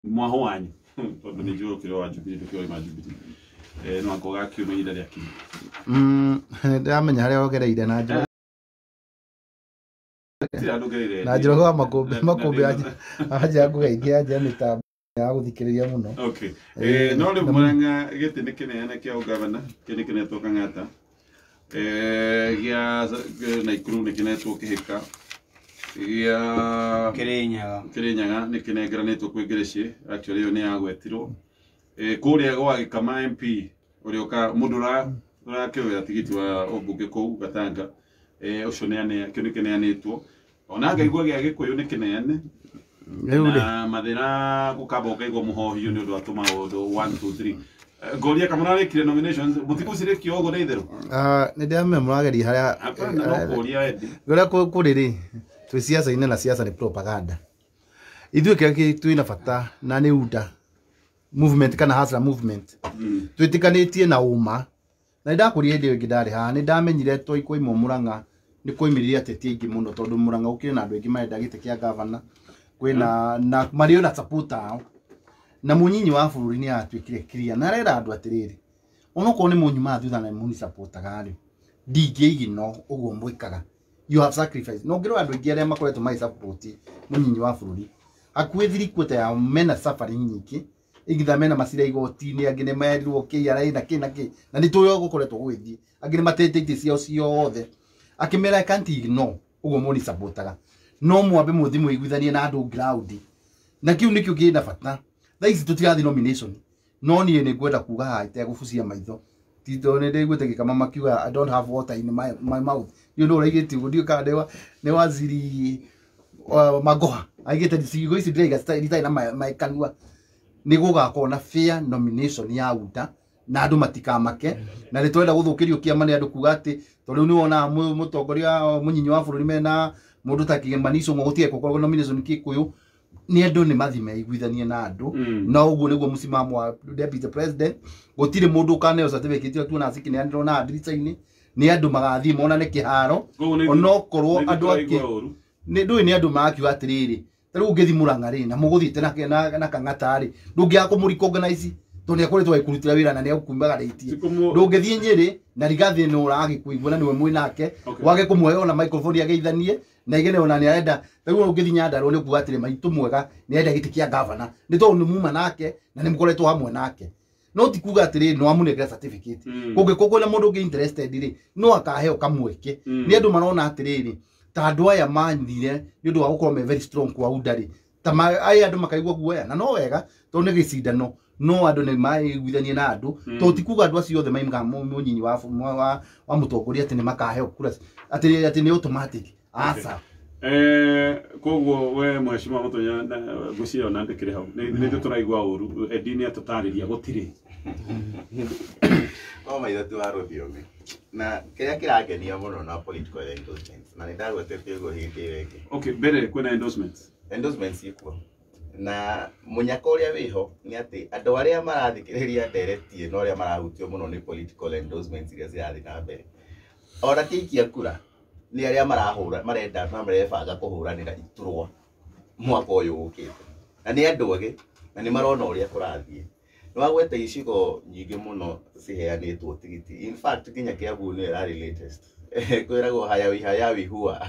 Mwaho wanyu tondũ nĩ njũĩ ũkĩrĩ wa Jubilee, ndũkĩrĩ wa Jubilee, no anga ũgakiuma ihinda rĩakinya. Ndĩramenya harĩa ũgereire na njĩra Gũtirĩ handũ ngereire. Na njĩra wa makũmbĩ makũmbĩ. Anja ngũgeithia anja mĩtambo ya gũthikĩrĩria mũno. Okay. No rĩu Murang'a gĩtĩ nĩ kĩneane kĩa ũgavana, kĩ nĩ kĩnetwo Kang'ata. Gĩa Naikuru nĩ kĩnetwo Kĩhĩka. Gĩa Kĩrĩnyaga. Kĩrĩnyaga nĩ kĩnengeranĩtwo kwĩ Ngĩrĩciĩ, actually ĩyo nĩ yagwetirwo. Kũrĩa gwa Gĩkama MP ũrĩa ũka mũndũ ũrakĩoya tigiti wa ũmbunge kũu Gatanga, ũcio nĩ kĩu nĩ kĩneanĩtwo. Ona ngaigua gĩa Gĩkũyũ nĩ kĩneane. Rĩu rĩ Na mathĩna gũkamba ũkaigua mũhohio nĩ ũndũ wa tũmaũndũ 1 2 3. Ngoria kamũrarĩkire nominations mũtigũcirĩkia ũguo nĩ itherũ. Ah, nĩ ndĩramenya mũrageria harĩa. Hapana, no kũria Eddie. Ũrĩa kũrĩ rĩ, twĩ ciaca-inĩ na ciaca nĩ propaganda. Ithuĩ kĩrĩa twĩna bata na nĩ UDA movement kana Hustler movement, twĩtĩkanĩtie na ũma, na nĩ ndakũria hĩndĩ ĩyo ĩngĩ ndarĩ haha, nĩ ndamenyire twaikwaimwo Mũrang'a nĩ kwaimĩrire ateti aingĩ mũno, tondũ Mũrang'a gũkĩrĩ na andũ aingĩ marenda gĩtĩ kĩa gavana, kwĩna na marĩ ona supporter ao, na mũnyinyi wa bũrũri nĩ atuĩkire clear na arera andũ atĩrĩrĩ, onokorwo nĩ mũnyumaga thutha na mũni supportaga rĩ, ndingĩigino ũguo mwĩkaga, you have sacrificed. No ngĩrora andũ aingĩ arĩa makoretwo magĩ support mũnyinyi wa bũrũri, hakuhĩ 3/4 yao mena suffering nyingĩ, igitha mena macira igoti-inĩ, angĩ nĩ merirwo KRA na kĩ na kĩ, na nĩ tũĩ ũguo gũkoretwo gũgĩthiĩ, angĩ nĩ matete itĩ ciao ciothe. Akĩmera, "I can't ignore ũguo mũni supportaga, no mwambe mũthiĩ mũiguithanie na andũ ground," na kĩu nĩkĩo kĩna bata. Thaa ici tũtirathiĩ nomination, no niĩ nĩ ngwenda kuga haha itegũbucia maitho, ti tondũ nĩ ndĩiguĩte Gĩkama makiuga, "I don't have water in my mouth." Ndiũĩ nũ ũraigĩte ũguo, ndiũĩ kana nĩ waziri Magoha aigĩte ciugo ici ndĩraiga itarĩ na kanua. Nĩ gũgakorwo na fair nomination ya UDA na andũ matikamake, na nĩ twenda gũthũkĩrio kĩama nĩ andũ kuga atĩ tondũ rĩu nĩ wonaga mũtongoria mũnyinyi wa bũrũri mena mũndũ ta Kĩmani Ichung'wa, gũtige gũkorwo nomination Kĩkũyũ. Nĩ andũ nĩ mathi meiguithanie na andũ, na ũguo nĩguo mũsimamo wa deputy president. Gũtirĩ mũndũ ũkaneo certificate ĩyo tuona cikĩneanĩrwo na ndirica-inĩ, nĩ andũ magathiĩ monane kĩharo. Koguo Onokorwo nĩ andũ tũraigua angĩ ũru. Nĩ ndũĩ nĩ andũ marakiuga atĩrĩrĩ, ta rĩu ũngĩthiĩ Mũrang'a rĩ, na mũgũthiĩte na Kang'ata rĩ, ndũngĩaga kũmũrecognize tondũ nĩ akoretwo agĩkũrutĩra wĩra na nĩ agũkumbagarĩtie. Ndũngĩthiĩ Nyĩrĩ na Rigathĩ nĩ ũragĩkũigua na nĩwe mwĩ nake, wage kũmũhe ona microphone ageithanie na igene ona nĩ arenda. Ta rĩu ũngĩthiĩ Nyandarua nĩ ũkuga atĩrĩ, maitũ mwega nĩ arenda gĩtĩ kĩa gavana, nĩ tondũ nĩ muma nake na nĩ mũkoretwo hamwe nake, no ti kuga atĩrĩrĩ nĩ wamũnengera certificate. Kũngĩkorwo kwĩna mũndũ ũngĩ interested rĩ, no akaheo kamweke. Nĩ andũ marona atĩrĩrĩ, ta andũ aya mathire nĩ ũndũ wa gũkorwo me very strong kwa UDA rĩ, ta aya andũ makaigua guoya, na no wega tondũ nĩ gĩcindano, no andũ nĩ maiguithanie na andũ, tondũ ti kuga andũ acio othe maimaga mũnyinyi wa mũtongoria atĩ nĩ makaheo kura atĩ nĩ automatic, aca. Koguo we mheshimiwa Mutonya, ngwĩciria ona ndĩkĩrĩ hau nĩ ithuĩ tũraigua ũru. Eddie nĩ atũtarĩria gũtirĩ. No maitho tu wa rũthiomi, na kĩrĩa kĩrangenia mũno na political endorsements, na nĩ ndagwetete ũguo hĩndĩ ĩyo ĩngĩ. Okay, mbere kwĩna endorsements. Endorsements ikuo, na mũnyaka ũrĩa wĩho nĩ atĩ andũ arĩa marathikĩrĩria ndereti ĩno, arĩa marahutio mũno nĩ political endorsements iria cirathiĩ na mbere ona ti aikia kura, nĩ arĩa marahũra, marenda na marebanga kũhũranĩra iturwa mwaka ũyũ ũkĩte, na nĩ andũ agĩ na nĩ marona ũrĩa kũrathiĩ. Nĩ wagweta icigo nyingĩ mũno ciheanĩtwo tigiti, in fact nginya Kiambu nĩyo ĩrarĩ latest. Kwĩragwo hayawi hayawi huwa.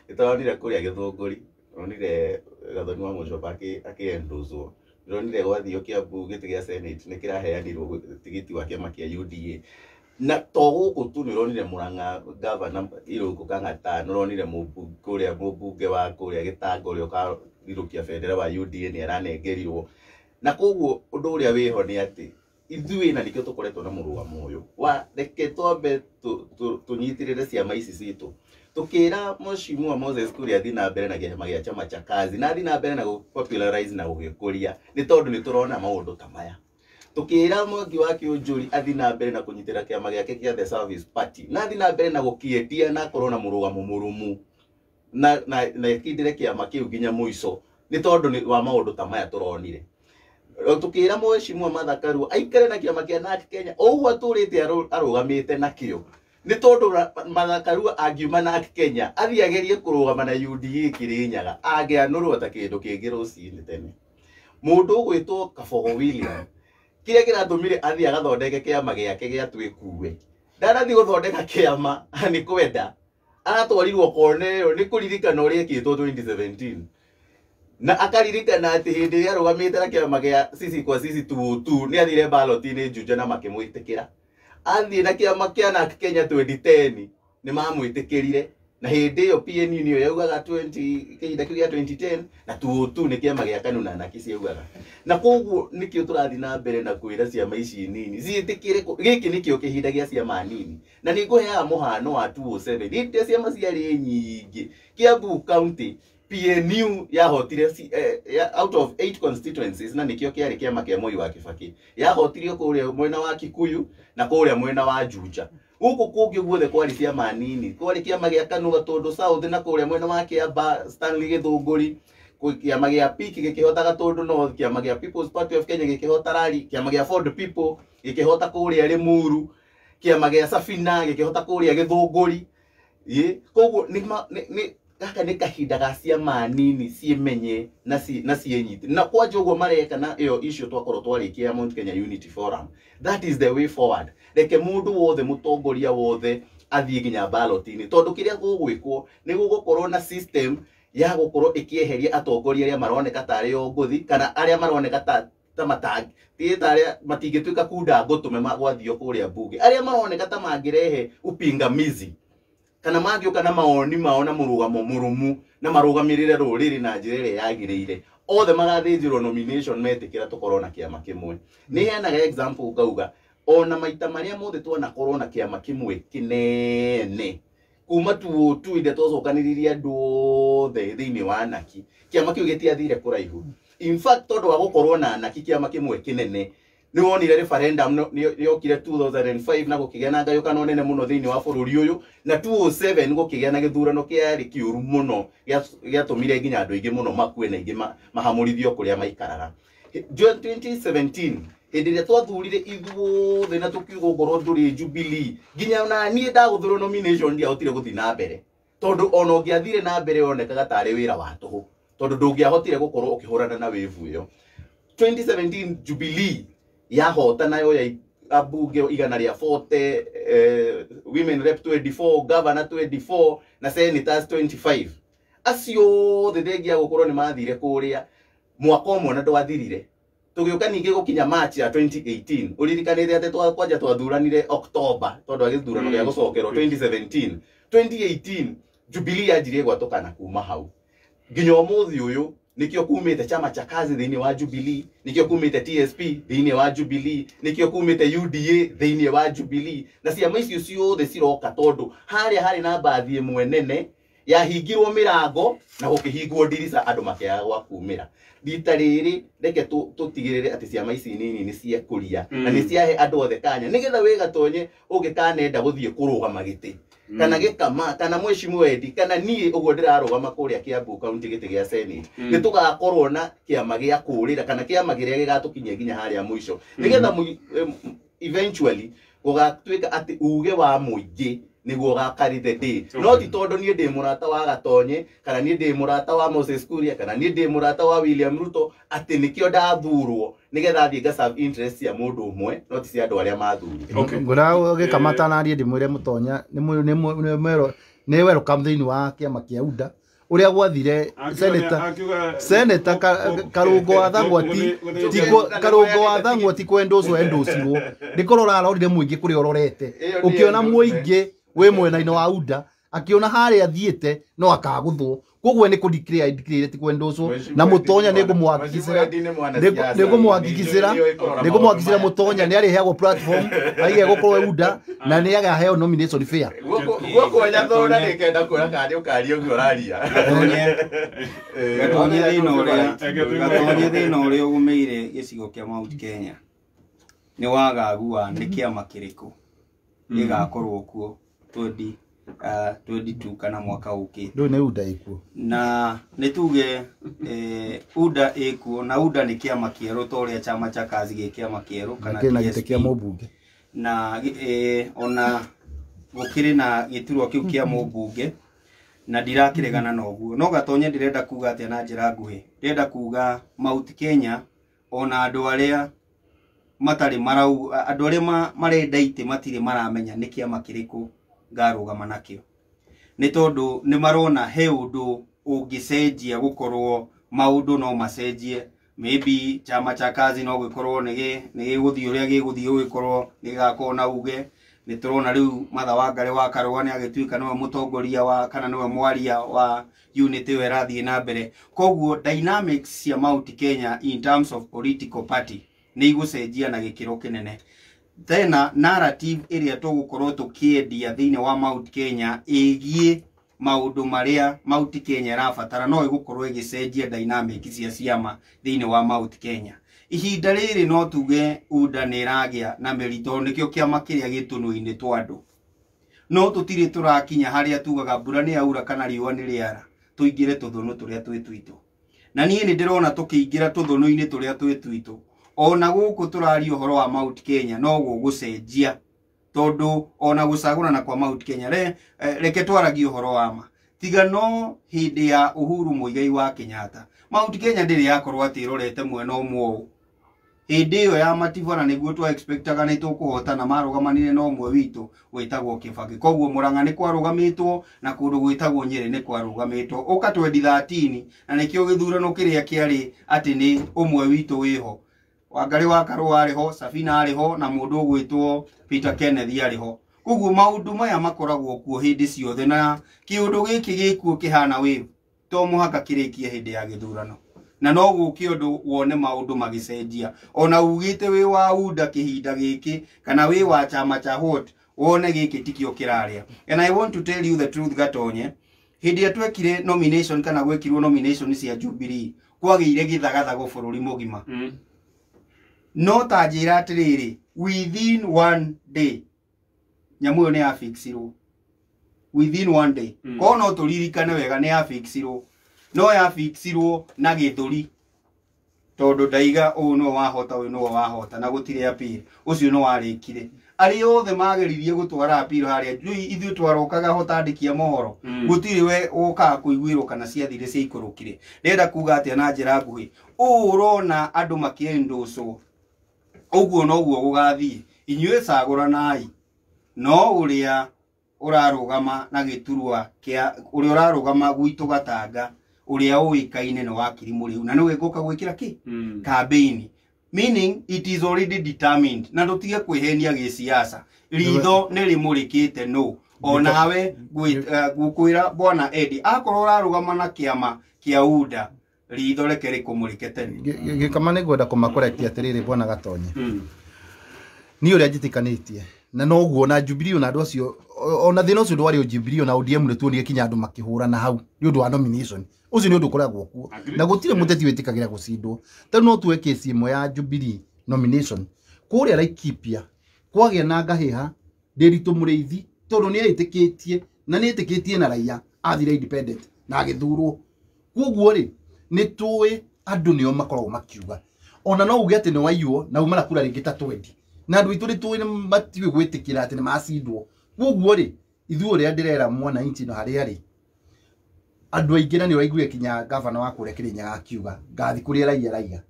Nĩ tũronire kũrĩa Gĩthũngũri, tũronire Gathoni wa Mũcoba akĩendozwo, ndĩronire gwathio Kiambu gĩtĩ gĩa senate nĩ kĩraheanirwo tigiti wa kĩama kĩa UDA, na to gũkũ tu, nĩ ũronire Murang'a gavana Irũngũ Kang'ata, nĩ ũronire kũrĩa mũmbunge wa kũrĩa Gĩtanga ũrĩa ũkarirũkia bendera wa UDA nĩ aranengerirwo. Na koguo ũndũ ũrĩa wĩho nĩ atĩ ithuĩ, na nĩkĩo tũkoretwo na mũrũgamo ũyũ wa reke twambe tũnyitĩrĩre ciama ici citũ, tukĩra Mheshimiwa Moses Kuria athiĩ na mbere na kĩama gĩa Chama cha Kazi, na athiĩ na mbere na gũ popularize na gũgĩkũria, nĩ tondũ nĩ tũrona maũndũ ta maya. Tukĩra Mwangi wa Kĩũnjũri athiĩ na mbere na kũnyitĩra kĩama gĩake kĩa The Service Party, na athiĩ na mbere na gũkĩendia, na akorwo na mũrũgamo mũrũmu na ĩkindĩre kĩama kĩu nginya mũico, nĩ tondũ nĩ wa maũndũ ta maya tũronire. Tukĩra Mheshimiwa Martha Karua aikare na kĩama kĩa NARC Kenya o ũguo atũrĩte arũgamĩte nakĩo, nĩ tondũ Martha Karua angiuma NARC Kenya athiĩ agerie kũrũgama na UDA Kĩrĩnyaga, angĩanũrwo ta kĩndũ kĩngĩ rũcinĩ tene. Mũndũ ũgwĩtwo Kabogo William kĩrĩa kĩratũmire athiĩ agathondeke kĩama gĩake gĩa twĩkue, ndanathiĩ gũthondeka kĩama nĩ kwenda, aratwarirwo kona ĩyo nĩ kũririkana ũrĩa ekĩtwo 2017, na akaririkana atĩ hĩndĩ ĩrĩa arũgamĩte na kĩama gĩa sisi kwa sisi 202 nĩ athire ballot-inĩ Juja na makĩmwĩtĩkĩra. Athiĩ na kĩama kĩa NARC Kenya 2010 nĩ mamwĩtĩkĩrire, na hĩndĩ ĩyo PNU nĩyo yaugaga 20 kĩhinda kĩu gĩa 2010 na 202 nĩ kĩama gĩa KANU na NARC ciaugaga. Na koguo nĩkĩo tũrathiĩ na mbere na kwĩra ciama ici nini ciĩtĩkĩre, gĩkĩ nĩkĩo kĩhinda gĩa ciama nini. Na nĩ ngũheaga mũhano wa 207, hĩndĩ ĩrĩa ciama ciarĩ nyingĩ Kiambu County PNU yahotire out of 8 constituencies, na nĩkĩo kĩarĩ kĩama kĩa Moi wa Kibaki, yahotirio kũrĩa mwena wa Kikuyu na kũrĩa mwena wa Juja. Gũkũ kũngĩ guothe kwarĩ ciama nini, kwarĩ kĩama gĩa KANU Gatũndũ South na kũrĩa mwena wa Kiamba Stanley Gĩthũngũri, kĩama gĩa PIK gĩkĩhota Gatũndũ North, kĩama gĩa People's Party of Kenya gĩkĩhota Rari, kĩama gĩa Ford People gĩkĩhota kũrĩa Limuru, kĩama gĩa Safina gĩkĩhota kũrĩa Gĩthũngũri. Koguo nĩ gaka nĩ kahinda ga ciama nini ciĩmenye na ciĩnyite. Na kwanja ũguo mareka na ĩyo issue twakorwo twarĩkia ya Mount Kenya Unity Forum, that is the way forward. Reke mũndũ wothe, mũtongoria wothe athiĩ nginya ballot-inĩ, tondũ kĩrĩa gũgwĩkwo nĩ gũgũkorwo na system ya gũkorwo ĩkĩeheria atongoria arĩa maroneka tarĩ o ngũthi, kana arĩa maroneka ta matangi ta arĩa matingĩtuĩka kunda ngũtũme gwathio kũrĩa mbunge, arĩa maroneka ta mangĩrehe upingamizi kana mangĩũka na mawoni mao na mũrũgamo mũrũmu na marũgamĩrĩre rũrĩrĩ na njĩra ĩrĩa yagĩrĩire, othe magathĩnjĩrwo nomination metĩkĩra tũkorwo na kĩama kĩmwe. Nĩ heanaga example ngauga ona maita marĩa mothe twanakorwo na kĩama kĩmwe kĩnene kuma 202 inde twacokanĩrĩrie andũ othe thĩinĩ wa NAKI, kĩama kĩu gĩtiathire kũraihu. In fact, tondũ wa gũkorwo na NAKI kĩama kĩmwe kĩnene, nĩ wonire referendum nĩ yokire 2005 na gũkĩgĩa na ngayũkano nene mũno thĩinĩ wa bũrũri ũyũ, na 2007 gũkĩgĩa na gĩthurano kĩarĩ kĩũru mũno gĩatũmire nginya andũ aingĩ mũno makue na aingĩ mahamũrithio kũrĩa maikaraga. 2017 hĩndĩ ĩrĩa twathurire ithuothe na tũkiuga ongorwo ndũrĩ Jubilee, nginya ona niĩ ndagũthurwo nomination ndiahotire gũthiĩ na mbere, tondũ ona ũngĩathire na mbere yonekaga tarĩ wĩra wa tũhũ, tondũ ndũngĩahotire gũkorwo ũkĩhũrana na wĩvu ĩyo. 2017 Jubilee yahota nayo ya abunge 140, women rep 24, governor 24 na senators 25. Acio othe thengia gũkorwo nĩ mathire kũrĩa mwaka ũmwe na ndwathirire. Tũgĩũka ningĩ gũkinya March ya 2018, ũririkanĩte atĩ kwanja twathuranire October tondũ wa gĩthurano gĩa gũcokerwo 2017. 2018 Jubilee yanjirie gwatũkana kuma hau nginya ũmũthĩ ũyũ. Nikio kumĩte chama cha kazi thĩinĩ wa Jubilee, nikio kumĩte TSP thĩinĩ wa Jubilee, nikio kumĩte UDA thĩinĩ wa Jubilee, na ciama icio ciothe ciroka tondũ harĩa harĩ na mbathi ĩmwe nene yahingirwo mĩrango na gũkĩhingwo ndirica andũ makĩaga gwa kumĩra. Rita rĩrĩ reke tũtigĩrĩre atĩ ciama ici nini nĩ ciekũria na nĩ ciahe andũ othe kanya, nĩgetha wĩ Gatonye ũngĩkanenda gũthiĩ kũrũgama gĩtĩ kana gĩkama kana mheshimiwa Eddie kana niĩ ũguo ndĩrarũgama kũrĩa Kiambu County gĩtĩ gĩa Senate, nĩ tũgakorwo na kĩama gĩa kũũrĩra kana kĩama kĩrĩa gĩgatũkinyia nginya harĩa mũico, nĩgetha eventually gũgatuĩka atĩ uge wa mũingĩ nĩguo ũgacarry the day. No ti tondũ niĩ ndĩ mũrata wa Gatonye kana niĩ ndĩ mũrata wa Moses Kuria kana niĩ ndĩ mũrata wa William Ruto atĩ nĩkĩo ndathurwo nĩgetha thiĩ nga serve interest cia mũndũ ũmwe, no ti cia andũ arĩa mathurire. Ngũra gĩkamata na niĩ ndĩmwĩre Mũtonya nĩ welcome thĩinĩ wa kĩama kĩa UDA. Ũrĩa gwathire senator Karũngo wa Thang'wa Karũngo wa Thang'wa ti kwendocwo endocirwo, nĩ kũrora arorire mũingĩ kũrĩa ũrorete, ũkĩona mũingĩ wĩ mwena-inĩ wa UDA akiona harĩa athiĩte no akagũthwo, koguo nĩ kũ declare ti kwendocwo. Na Mũtonya nĩ ngũmũhakikicĩra Mũtonya nĩ arĩheagwo platform aige gũkorwo UDA na nĩ agaheo nomination fair. Guoko nyathũra nĩ kenda kuona kana nĩ ũkaria ũguo ũraria. Gatonye thĩna ũrĩa ũgũmĩire gĩcigo kĩa Mount Kenya nĩ wagagu wa nĩ kĩama kĩrĩkũ gĩgakorwo kuo 2022 kana mwaka ũkĩte. Ndũĩ nĩ UDA ĩkuo. Na nĩ tuge UDA ĩkuo, na UDA nĩ kĩama kĩerũ ta ũrĩa chama cha kazi gĩ kĩama kĩerũ kana kĩna gĩtĩ kĩa mũmbunge, na ona gũkĩrĩ na gĩturwa kĩu kĩa mũmbunge na ndirakĩregana na ũguo. No Gatonye ndĩrenda kuga atĩa na njĩra nguhĩ, ndĩrenda kuga Mount Kenya Ona andũ arĩa matarĩ marau andũ arĩa marenda itĩ matirĩ maramenya nĩ kĩama kĩrĩkũ ngarũgama nakĩo. Nĩ tondũ nĩ marona he ũndũ ũngĩcenjia gũkorwo maũndũ no macenjie. Maybe chama cha kazi no gĩkorwo nĩ gĩgũthiĩ ũrĩa gĩgũthiĩ gũgĩkorwo nĩ gĩgakorwo na uge. Nĩ tũrona rĩu Martha Wangari wa Karũa nĩ agĩtuĩka nĩwe mũtongoria wa kana nĩwe mwaria wa unit ĩyo ĩrathiĩ na mbere. Koguo dynamics cia Mount Kenya in terms of political party nĩ igũcenjia na gĩkĩro kĩnene. Tena narrative ĩrĩa tũgũkorwo tũkĩendia thĩinĩ wa Mount Kenya ĩgiĩ maũndũ marĩa Mount Kenya ĩrabatara no ĩgũkorwo ĩgĩcenjia dynamic cia ciama thĩinĩ wa Mount Kenya. Ihinda rĩrĩ no tuge UDA nĩ ĩragĩa na mĩri tondũ nĩkĩo kĩama kĩrĩa gĩtũnũ-inĩ twa andũ. No tũtirĩ tũrakinya harĩa tugaga mbura nĩ yaura kana riũa nĩ rĩara tũingĩre tũthũnũ tũrĩa twĩ twitũ. Na niĩ nĩ ndĩrona tũkĩingĩra tũthũnũ-inĩ tũrĩa twĩ twitũ. Ona gũkũ tũraria ũhoro wa Mount Kenya no gũgũcenjia tondũ ona gũcagũrana kwa Mount Kenya reke twaragie ũhoro wa ma. Tiga no hĩndĩ ya Uhuru Muigai wa Kenyatta Mount Kenya ndĩrĩ yakorwo atĩ ĩrorete mwena ũmwe ũũ. Hĩndĩ ĩyo ya Mativana nĩguo twa expectaga nĩ tũkũhotana marũgamanire na ũmwe witũ wĩtagwo Kibaki. Koguo Murang'a nĩ kwarũgamĩtwo na kũndũ gwĩtagwo Nyĩrĩ nĩ kwarũgamĩtwo. Ũka 2013 na nĩkĩo gĩthurano kĩrĩa kĩarĩ atĩ nĩ ũmwe witũ wĩho. Wangari wa Karũa arĩ ho, Safina arĩ ho na mũndũ ũgwĩtwo Peter Kenneth arĩ ho. Koguo maũndũ maya makoragwo kuo hĩndĩ ciothe na kĩũndũ gĩkĩ gĩkuo kĩhana wave to mũhaka kĩrĩkie hĩndĩ ya gĩthurano. Na no gũke ũndũ wone maũndũ magĩcenjia. Ona ugĩte wĩ wa UDA kĩhinda gĩkĩ kana wĩ wa chama cha what wone gĩkĩ tikĩo kĩrarĩa. And I want to tell you the truth Gatonye, hĩndĩ ĩrĩa twekire nomination kana gwekirwo nomination cia Jubilee kwagĩire gĩthagathago bũrũri mũgima. No ta njĩra atĩrĩrĩ, within one day nyamũ ĩyo nĩ yafixirwo. Within one day. Korwo no tũririkane wega nĩ yafixirwo. No yafixirwo na gĩthũri tondũ ndaiga ũyũ nĩwe wahota ũyũ nĩwe wahota na gũtirĩ appeal. Ũcio nĩ warĩkire. Arĩa othe mageririe gũtwara appeal harĩa ithuĩ twarokaga ho tandĩkia mohoro. Gũtirĩ we wokaga kũiguĩrwo kana ciathire ciaikũrũkire. Ndĩrenda kuga atĩa na njĩra nguhĩ, ũũ ũrona andũ makĩendocwo ũguo noguo gũgathiĩ. Inyuĩ cagũranai no ũrĩa ũrarũgama na gĩturwa kĩa ũrĩa ũrarũgama gwitũ Gatanga ũrĩa ũĩkaine nĩ wakiri Mũrĩu na nĩwe ngũka gwĩkĩra kĩ campaign, meaning it is already determined. Na ndũtige kwĩhenia gĩsiasa, ritho nĩ rĩmũrĩkĩte no onawe ngũkwĩra bwana Eddie akorwo ũrarũgama na kĩama kĩa UDA ritho reke rĩkũmũrĩke tene. Gĩkama nĩ ngwenda kũmakorekti atĩrĩrĩ bwana Gatonye. Niĩ ũrĩa njĩtĩkanĩtie na noguo na Jubilee na andũ acio ona thĩna ũcio ndwarĩ o Jubilee na ODM nĩ tuonire kinya andũ makĩhũrana hau nĩ ũndũ wa nomination. Ũcio nĩ ũndũ ũkoragwo kuo na gũtirĩ mũteti wĩtĩkagĩra gũcindwo. Ta rĩu no tuoe kesi ĩmwe ya Jubilee nomination kũrĩa Laikipia kwagĩa na ngahĩha Ndĩritũ Mũrĩithi tondũ nĩ etĩkĩtie na nĩ etĩkĩtie na raia athire independent na agĩthurwo. Koguo rĩ nĩ tũĩ andũ nĩo makoragwo makiuga ona no uge atĩ nĩ waiywo na uma na kura rĩngĩ ta 20 na andũ aitũ nĩ tũĩ nĩ matiũĩ gwĩtĩkĩra atĩ nĩ macindwo. Koguo rĩ ithuĩ ũrĩa ndĩrera mwananchi na harĩa rĩ andũ aingĩ na nĩ ũraiguire kinya gavana wa kũrĩa Kĩrĩnyaga akiuga ngathi kũrĩa raia raia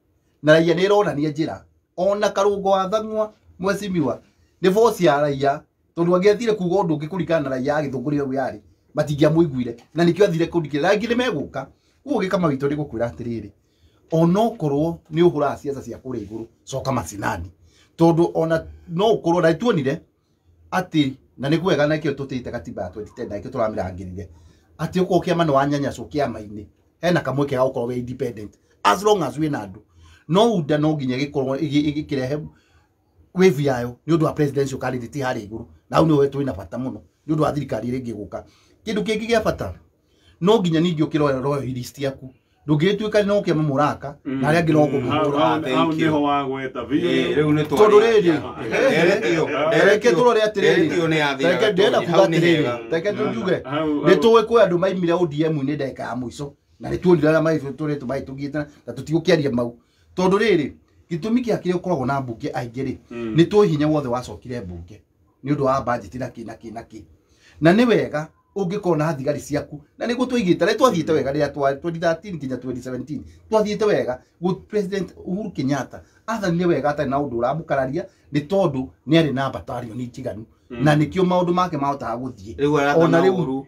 na raia nĩ ĩronania njĩra ona Karũngo wa Thang'wa mwecimiwa nĩ bosi ya raia tondũ angĩathire kuga ũndũ ũngĩ kũringana na raia agĩthũngũria ũguo yarĩ matingĩamũiguire na nĩkĩo athire kũndikĩra angĩ nĩ megũka. Koguo Gĩkama witũ nĩ gũkwĩra atĩrĩrĩ onokorwo nĩ ũhũraga ciaca cia kũrĩa igũrũ coka macinani tondũ ona no ũkorwo na tuonire atĩ na nĩ kwega na kĩo tũtĩte katiba ya 2010 na kĩo tũramĩrangĩrire atĩ ũkorwo kĩama nĩ wanyanyacwo kĩama-inĩ hena kamweke ga gũkorwo wĩ independent as long as wĩna andũ no UDA no nginya gĩkorwo ĩgĩkĩrehe wave yayo nĩ ũndũ wa presidential candidate harĩa igũrũ na hau nĩho twĩna bata mũno nĩ ũndũ wa thirikari ĩrĩa ĩngĩgũka. Kĩndũ kĩngĩ gĩa bata no nginya ningĩ ũkĩrora royal list yaku ndũngĩtuĩka no kĩama mũraka na arĩa angĩ no kũmũhũra. Hau nĩho wagweta rĩu nĩ tondũ rĩrĩ reke tũrore atĩrĩrĩ reke ndĩrenda kuga atĩrĩrĩ reke njuge nĩ tũĩ kwĩ andũ maimire ODM-inĩ ndagĩka ya mũico na nĩ tuonire arĩa maitũ maitũgĩte na tũtigũkĩaria mau tondũ rĩrĩ gĩtũmi kĩa kĩrĩa ũkoragwo na mbunge aingĩ rĩ nĩ tũĩ hinya wothe wacokire mbunge nĩ ũndũ wa budget na kĩ na kĩ na kĩ na nĩ wega Ũngĩkorwo na thigari ciaku na nĩguo twaigĩte rĩ twathiĩte wega rĩrĩa 2013 nginya 2017 twathiĩte wega. President Uhuru Kenyatta athanire wega atarĩ na ũndũ ũramũkararia nĩ tondũ nĩ arĩ na batalioni njiganu na nĩkĩo maũndũ make mahotaga gũthiĩ. Rĩu Ona arathana rĩu ũru.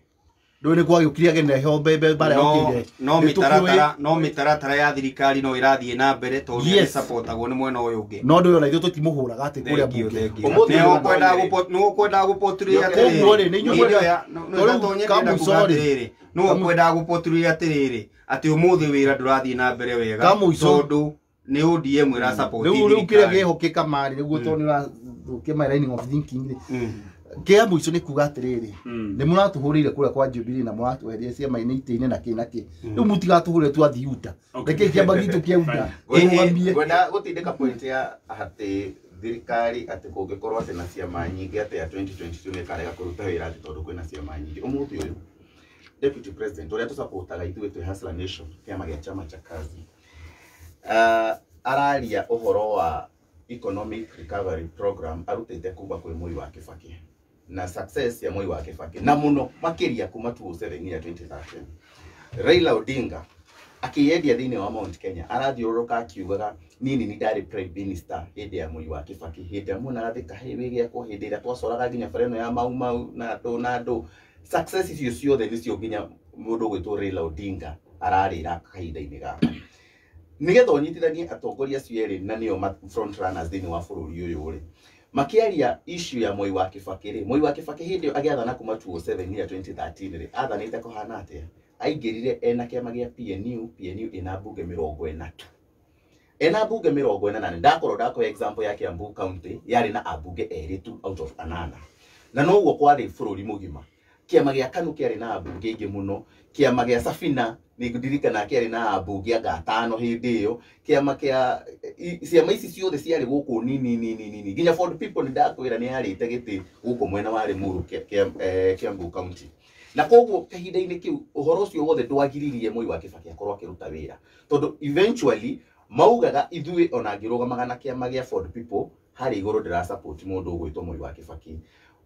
Ndũĩ nĩ kwagĩũkire ageni ho mbembe mbara yokĩire. No Nĩ tũkĩũĩ. mĩtaratara ya thirikari no ĩrathiĩ na mbere tondũ nĩ Yes. ĩsapotagwo nĩ mwena ũyũ ũngĩ. No ndũĩ ona ithuĩ tũtimũhũraga atĩ kũrĩa Thank you, mbunge. thank you. Ũmũthĩ Nĩ nĩ ũkwendaga ũmũthĩ. nĩ ũkwendaga gũpotũrĩra Nĩ Koguo rĩ, nĩ inyuĩ Hĩndĩ ĩyo Tondũ no Gatonye ndĩrenda Kamũico kuga rĩ. atĩrĩrĩ, nĩ ũkwendaga gũpotũrĩra atĩrĩrĩ atĩ ũmũthĩ wĩra ndũrathiĩ na mbere wega Kamũico. tondũ nĩ ODM ĩrasupport Rĩu kĩrĩa thirikari. gĩhokĩka marĩ nĩguo tondũ nĩ ũrathũkia my line of thinking rĩ. Kĩa mũico nĩ kuga atĩrĩrĩ, nĩ mũratũhũrĩire kũrĩa kwa Jubilee na mũratweheria ciama-inĩ itĩ-inĩ na kĩ na kĩ. Rĩu mũtigatũhũrĩre twathiĩ UDA. Reke kĩama gitũ kĩa UDA kĩrũgamie. Ngwenda gũtindĩka point ya atĩ thirikari atĩ kũngĩkorwo atĩ na ciama nyingĩ atĩ ya 2022 nĩ ĩkarega kũruta wĩra atĩ tondũ kwĩna ciama nyingĩ. Ũmũthĩ ũyũ deputy president ũrĩa tũsupportaga ithuĩ twĩ Hustler Nation, kĩama gĩa chama cha kazi, araria ũhoro wa economic recovery program arutĩte kuma kwĩ Moi wa Kibaki na success ya Moi wa Kibaki na mũno makĩria kuma 2007 nginya 2013. Raila Odinga akĩyendia thĩinĩ wa Mount Kenya arathiũrũrũka akiugaga niĩ nĩ ndarĩ prime minister hĩndĩ ya Moi wa Kibaki, hĩndĩ ĩrĩa muonaga Thika highway gĩakwo, hĩndĩ ĩrĩa twacoraga nginya bara ĩno ya Mau Mau na ndũ na ndũ. Success icio ciothe nĩcio nginya mũndũ ũgwĩtwo Raila Odinga ararĩra kahinda-inĩ gaka nigetha ũnyitithanie atongoria acio erĩ na nĩo front runners thĩinĩ wa bũrũri ũyũ rĩ, makiaria issue ya Moi wa Kibaki rĩ, Moi wa Kibaki hĩndĩ ĩyo agĩathana kuma 2007 nginya 2013 rĩ, athanĩte kũhana atĩa? Aingĩrire ena kĩama gĩa PNU, PNU ĩna mbunge 40 tu, ena mbunge 48. Ndakorwo ndakũhe example ya Kiambu County yarĩ na ambunge erĩ tu out of anana, na noguo kwarĩ bũrũri mũgima. Kĩama gĩa KANU kĩarĩ na ambunge aingĩ mũno, kĩama gĩa Safina nĩ ndirikana kĩarĩ na ambunge anga atano hĩndĩ ĩyo, kĩama kĩa ciama ici ciothe ciarĩ gũkũ nini nini nini, nginya Ford People nĩ ndakwĩra nĩ yarĩte gĩtĩ gũkũ mwena wa Limuru, Kiambu County. Na koguo kahinda-inĩ kĩu ũhoro ũcio wothe ndwagiririe Moi wa Kibaki akorwo akĩruta wĩra, tondũ eventually maugaga ithuĩ ona ngĩrũgamaga na kĩama gĩa Ford People harĩa igũrũ ndĩra support mũndũ ũgwĩtwo Moi wa Kibaki.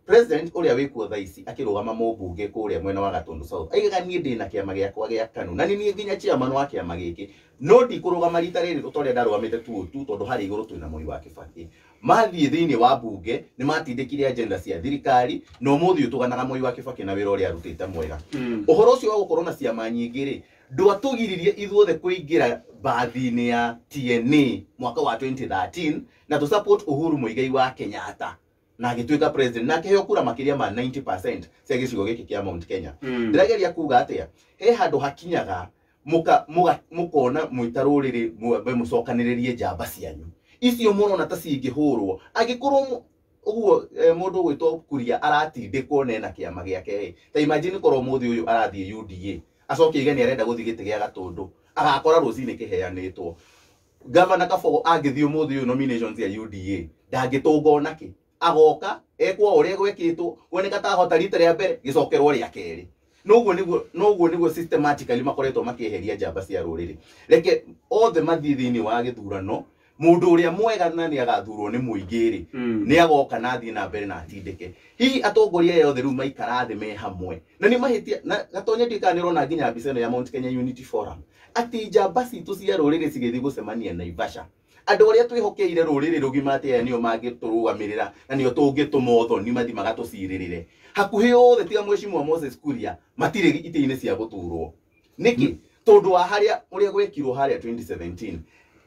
President ũrĩa wĩkuo thaa ici akĩrũgama mũmbunge kũrĩa mwena wa Gatundu South aigaga niĩ ndĩna kĩama gĩakwa gĩa KANU na nĩ niĩ nginya chairman wa kĩama gĩkĩ, no ndikũrũgama rita rĩrĩ ta ũrĩa ndarũgamĩte tu tondũ harĩa igũrũ twĩna Moi wa Kibaki. Mathiĩ thĩinĩ wa mbunge nĩ matindĩkire agenda cia thirikari na ũmũthĩ ũyũ tũganaga Moi wa Kibaki na wĩra ũrĩa arutĩte mwega. Ũhoro ũcio wa gũkorwo na ciama nyingĩ rĩ, ndwatũgiririe ithuothe kũingĩra mbathi-inĩ ya TNA mwaka wa 2013 na tũ support Uhuru Muigai wa Kenyatta na agĩtuĩka president na akĩheo kura makĩria ma 90% cia gĩcigo gĩkĩ kĩa Mount Kenya. Ndĩrageria kuga atĩa, he handũ hakinyaga mũkona mwĩta rũrĩrĩ mwambe mũcokanĩrĩrie njamba cianyu icio mũrona ta cingĩhũrwo angĩkorwo ũguo mũndũ ũgwĩtwo Kuria aratindĩkwo nena kĩama gĩake ĩ, ta imagine korwo mũthĩ ũyũ arathiĩ UDA acoke aige nĩ arenda gũthiĩ gĩtĩ gĩa Gatũndũ agakora rũcinĩ kĩheanĩtwo. Gavana Kabogo angĩthiĩ ũmũthĩ ũyũ nominations ya UDA ndangĩtũnga onakĩ, agoka ekwo ũrĩa gwekĩtwo kuoneka ta ahota rita rĩa mbere gĩcokerwo rĩa kerĩ. Noguo nĩguo systematically makoretwo makĩeheria njamba cia rũrĩrĩ. Reke othe mathiĩ thĩinĩ wa gĩthurano, mũndũ ũrĩa mwega na nĩ agathurwo nĩ mũingĩ rĩ, nĩ agoka na athiĩ na mbere na atindĩke. Hihi atongoria aya othe rĩu maikara thĩ me hamwe na nĩ mahĩtia na Gatonye ndiũĩ kana nĩ ũrona nginya mbica ĩno ya Mount Kenya Unity Forum atĩ njamba citũ cia rũrĩrĩ cigĩthiĩ gũcemania Naivasha, andũ arĩa twĩhokeire rũrĩrĩ rũgima atĩ aya nĩo mangĩtũrũgamĩrĩra na nĩo tũngĩtũma ũthoni mathiĩ magatũcirĩrĩre hakuhĩ othe tiga Mheshimiwa Moses Kuria matirĩ itĩ-inĩ cia gũturwo. Nĩkĩ? Tondũ wa harĩa ũrĩa gwekirwo harĩa 2017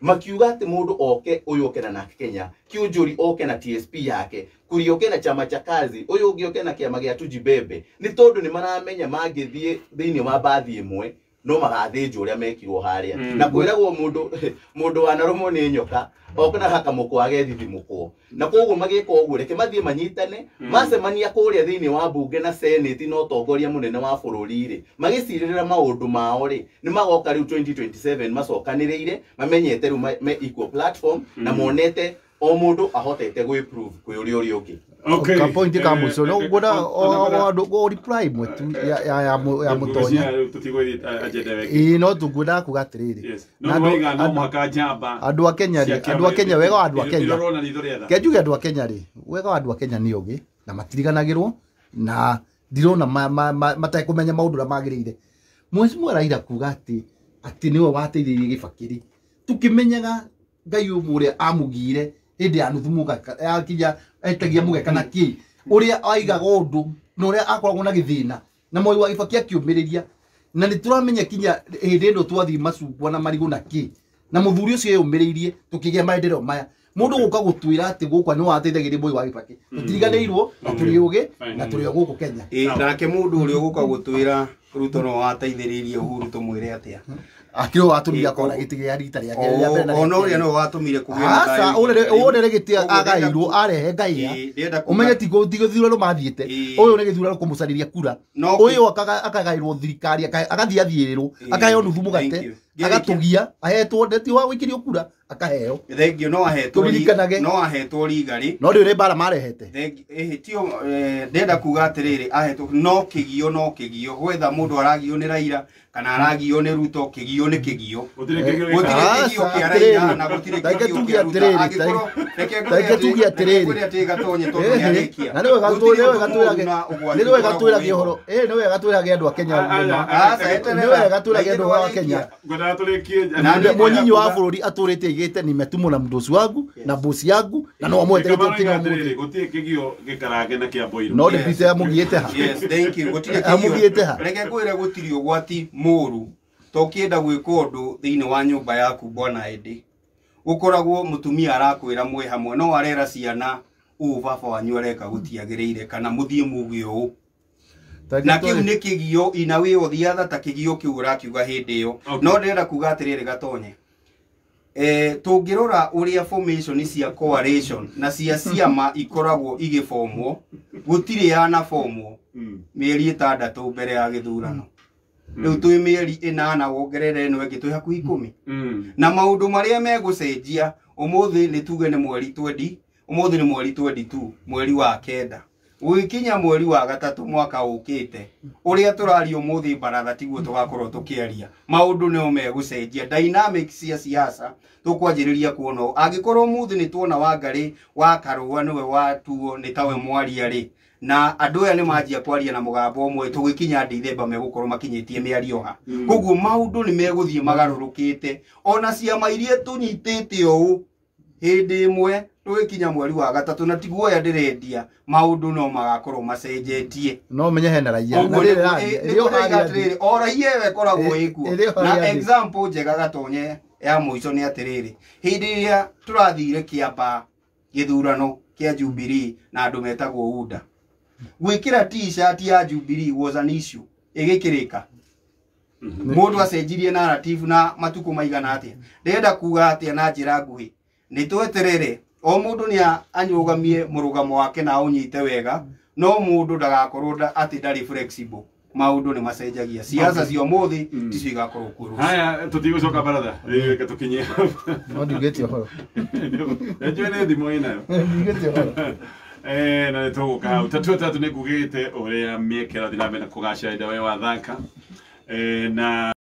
makiuga atĩ mũndũ oke ũyũ oke na Narc Kenya, Kiunjuri oke na TSP yake, Kuria oke na chama cha kazi, ũyũ ũngĩ oke na kĩama gĩa Tujibebe, nĩ tondũ nĩ maramenya mangĩthiĩ thĩinĩ wa mbathi ĩmwe no magathĩnjwo ũrĩa mekirwo harĩa. Na kwĩragwo mũndũ wanarũmwo nĩ nyoka oke na hakamũkwa agethithimũkwo, na koguo magĩka ũguo reke mathiĩ manyitane macemania kũrĩa thĩinĩ wa mbunge na senate na ũtongoria mũnene wa bũrũri rĩ, magĩcirĩrĩra maũndũ mao rĩ, nĩ magoka rĩu 2027 macokanĩrĩire mamenyete rĩu me equal platform na monete o mũndũ ahotete gwĩ-prove kwĩ ũrĩa ũrĩa ũngĩ. Okay. Ka point ka mũico no ngwenda o reply mwe tu ya Mũtonya. Ĩĩ no tũngwendaga kuga atĩrĩrĩ, andũ a Kenya rĩ, andũ a Kenya wega wa andũ a Kenya, ke njuge andũ a Kenya rĩ, wega wa andũ a Kenya nĩ ũgĩ na matiriganagĩrwo na Ndirona matekũmenya maũndũ ũrĩa magĩrĩire. Mheshimiwa Raila kuga atĩ nĩwe wateithĩrĩirie Gĩbakĩrĩ. Tũkĩmenyaga Ngai ũmwe ũrĩa amũgire hĩndĩ ya nuthu mũgeka yakinya etagia mũgeka na kĩ ũrĩa aigaga ũndũ na ũrĩa akoragwo na gĩthĩna na Moi wa Gĩbakĩ akĩũmĩrĩria na nĩ tũramenya kinya hĩndĩ ĩno twathiĩ macungwa na marigũ na kĩ na mũthuri ũcio eyũmĩrĩirie tũkĩgĩa maendeleo maya. Mũndũ gũka gũtwĩra atĩ gũkwa nĩ wateithagĩrĩria Moi wa Gĩbakĩ tũtiriganĩirwo na tũrĩ ũgĩ na tũrĩ o gũkũ Kenya. Nake mũndũ ũrĩa ũgũka gũtwĩra Ruto no wateithĩrĩirie Uhuru tũmwĩre atĩa? Akĩrĩ watũmire akona gĩtĩ gĩa rita rĩake rĩa mbere na ona ũrĩa no watũmire kũgĩe na Aca, ũrĩa gĩtĩ agairwo arehe ngaia ũmenye ti gĩthurano mathiĩte ũyũ nĩ gĩthurano kũmũcarĩria kura ũyũ akagairwo thirikari agathiĩ athiĩrĩrwo akaheo nuthu mũgate agatũgia ahetwo ndeti wa gũikĩrio kura akaheo. Thengio no ahetwo tũririkanage no ahetwo rigarĩ no rĩu mbara marehete. Tio ndenda kuga atĩrĩrĩ ahetwo no kĩgio gwetha mũndũ aragio nĩ Raila kana aragio nĩ Ruto kĩgio nĩ kĩgio. Gũtirĩ kĩgio kĩa Raila na gũtirĩ kĩgio kĩa Ruto. Angĩkorwo reke tuge atĩrĩrĩ reke tondũ nĩarĩkia. Na nĩ wega twĩrage ũhoro nĩ wega twĩrage andũ a Kenya nĩ wega twĩrage andũ a Kenya. Ngwendaga tũrĩkie mũnyinyi wa bũrũri atũrĩte aigĩte nimetumwo na mdosi wangu na bosi yangu na no amweterete kinya mũthĩ. Gũtirĩ kĩgio gĩkarange na kĩa boiro. No ndĩbite amũgiĩte ha. Yes, thank you. Gũtirĩ kĩgio. Reke ngwĩre gũtirĩ ũgwati mũru to ũkĩenda gwĩka ũndũ thĩinĩ wa nyũmba yaku bwana Eddie. Ũkoragwo mũtumia arakwĩra mwĩ hamwe no arera ciana ũũ baba wanyu areka gũtiagĩrĩire kana mũthiĩ muge ũũ. Na kĩu nĩ kĩgio ina wĩ othiatha ta kĩgio kĩu ũrakiuga hĩndĩ ĩyo. No ndĩrenda kuga atĩrĩrĩ Gatonye. Tũngĩrora ũrĩa formation cia coalition na cia ciama ikoragwo igĩbomwo gũtirĩ yanabomwo mĩeri 6 mbere ya gĩthurano. Rĩu twĩ mĩeri 8 wongerere ĩno ĩngĩ twĩ hakuhĩ 10. Na maũndũ marĩa megũcenjia ũmũthĩ nĩ tuge nĩ mweri 20 ũmũthĩ nĩ mweri 22 mweri wa 9 gũgĩkinya mweri wa 3 mwaka ũkĩte ũrĩa tũraria ũmũthĩ baratha tiguo tũgakorwo tũkĩaria maũndũ nĩo megũcenjia dynamics cia siasa tũkwanjĩrĩria kuona angĩkorwo ũmũthĩ nĩ tuona Wangarĩ wa Karũa nĩwe watuo nĩ tawe mwaria rĩ na andũ aya nĩ manjia kwaria na mũgambo ũmwe tũgĩkinya Dithemba megũkorwo makinyĩtie mĩario ha. Koguo maũndũ nĩ megũthiĩ magarũrũkĩte ona ciama iria tũnyitĩte ũũ hĩndĩ ĩmwe tũgĩkinya mweri wa 3 na tiguoya ndĩrendia maũndũ no magakorwo macenjetie. No menye hena raia na rĩrĩ o raia ĩyo ĩkoragwo ĩkuo. Na example njega Gatonye ya mũico nĩ atĩrĩrĩ hĩndĩ ĩrĩa tũrathire Kĩambaa gĩthurano kĩa Jubilee na andũ metagwo UDA gwĩkĩra t-shirt ya Jubilee was an issue ĩgĩkĩrĩka. Mũndũ acenjirie narrative na matukũ maigana atĩa. Ndĩrenda kuga atĩa na njĩra nguhĩ nĩ tweterere o mũndũ nĩ anyũgamie mũrũgamo wake na ũnyite wega no mũndũ ndagakorwo atĩ ndarĩ flexible. Maũndũ nĩ macenjagia siasa cia ũmũthĩ ticio igakorwo kuo rũciũ. Haya tũtigũcoka baratha reke tũkinyie. No ndugĩte ũhoro. Njũĩ nĩ thimũ ĩnayo. Ndugĩte ũhoro. Na nĩ tũgũka hau tatu nĩ ngugĩte ũrĩa mĩeke ĩrathiĩ na mbere na kũgacĩra hĩndĩ ĩrĩa we wathaka na